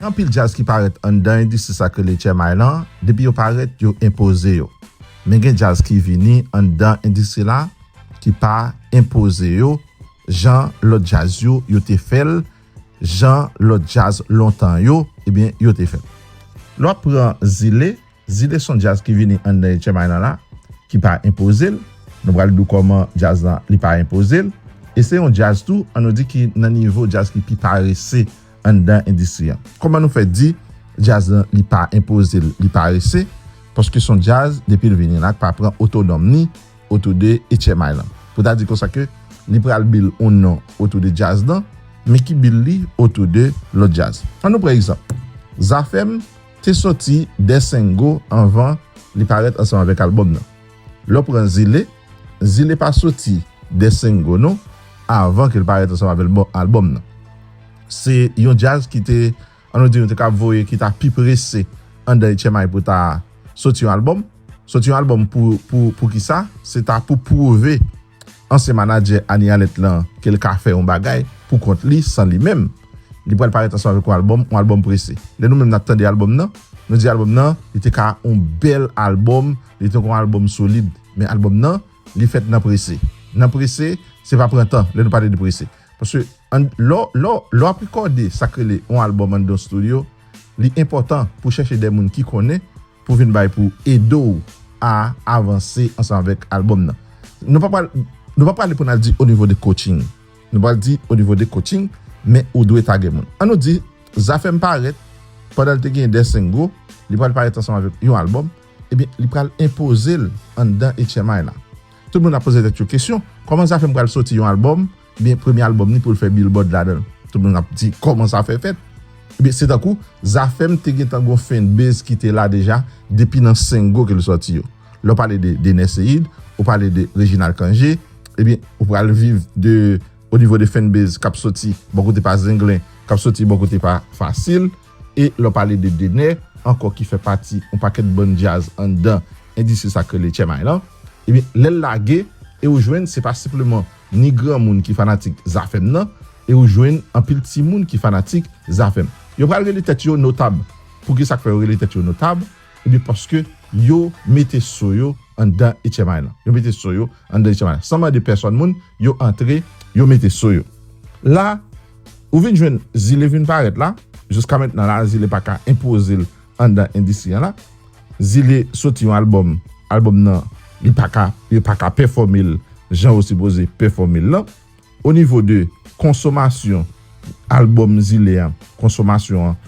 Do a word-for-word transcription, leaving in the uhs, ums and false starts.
Gen anpil djaz ki parèt anndan endistri sa k rele Tchèmay lan, depi yo parèt, yo enpoze yo. Men gen djaz ki vini anndan endistri la ki pa enpoze yo jan lòt djaz yo, yo te fè l, jan lòt djaz lontan yo, ebyen, yo te fè l. Lè w ap pran Zile, Zile se yon djaz ki vini anndan Tchèmay lan la, ki pa enpoze l. Nou pral di w kòman djaz lan, li pa enpoze l. E se yon djaz tou, an nou di ki nan nivo djaz ki pi parese anndan endistri an. Kòman nou fè di djaz lan li pa enpoze l, li parese? Paske se yon djaz, depi l vini la, k pa pran otonòm ni otou de Etchè May lan. Pou ta di konsa ke li pral bil yon non otou de djaz lan, men ki bil li otou de lòt djaz. An nou pran egzanp. Zafèm te soti Dèsengo anvan li parèt ansanm avèk albòm nan. Lè w pran Zile, Zile pa soti Dèsengo non, avan ke l parèt ansanm avèk albò-, albòm nan. Se yon djaz ki te, an nou di, nou te ka voye ki ta pi prese anndan Etchè May pou ta soti yon albòm. Soti yon albòm pou, pou, pou ki sa? Se ta pou pwouve ansyen manadjè Anie Alerte lan ke l ka fè yon bagay pou kont li, san li menm. Li pral parèt ansanm avèk yon albòm, yon albòm prese. Lè nou menm n ap tande albòm nan, nou di albòm nan, li te ka yon bèl albòm, li te ka yon albòm solid. Men albòm nan, li fèt nan prese. Nan prese, se pa pran tan, lè nou pale de prese. Paske an, lè w, lè w, lè w ap rekòde sa k rele yon albòm anndan estidyo, li enpòtan pou chèche de moun ki konnen pou vin bay pou ede w a avanse ansanm avèk albòm nan. Nou pa pral, nou pa prale pou n al di o nivo de coaching. Nou pral di o nivo de coaching, men ou dwe tage moun. An nou di, Zafèm parèt, pandan l te gen Dèsengo, li pral parèt ansanm avèk yon albòm, ebyen, li pral enpoze l anndan Etchè May la. Tout moun ap poze tèt yo kesyon, kòman Zafèm pral soti yon albòm, ebyen, premye albòm ni pou l fè Billboard ladan l? Tout moun ap di, kòman sa fè fèt? Ebyen, se tankou, Zafèm te gentan gon fanbase ki te la deja, depi nan sengo ke l sòti yo. Lè w pale de, de Nèseid, ou pale de Reginald Cangé, ebyen, ou pral viv de, o nivo de fanbase k ap soti bò kote pa Zenglen, k ap soti bò kote pa Fasil, e lè w pale de Dener, ankò ki fè pati yon pakèt bann djaz anndan endistri sa k rele Etchè May lan, ebyen, lè l lage, e ou jwenn, se pa senpleman ni granmoun ki fanatik Zafèm nan, e ou jwenn anpil timoun ki fanatik Zafèm. Yo pral rele tèt yo notab. Pou ki sa k fè yo rele tèt yo notab? Ebyen, paske yo mete so yo anndan Etchè May lan. Yo mete so yo anndan Etchè May lan. San mande pèsòn moun, yo antre, yo mete so yo. La, ou vin jwenn Zile vin parèt la, jiska mentnan la, Zile pa ka enpoze l anndan endistri an la. Zile soti yon albòm, albòm nan, li pa ka, yo pa ka pèfòme l jan yo sipoze pèfòme l lan. O nivo de konsomasyon albòm Zile an, konsomasyon an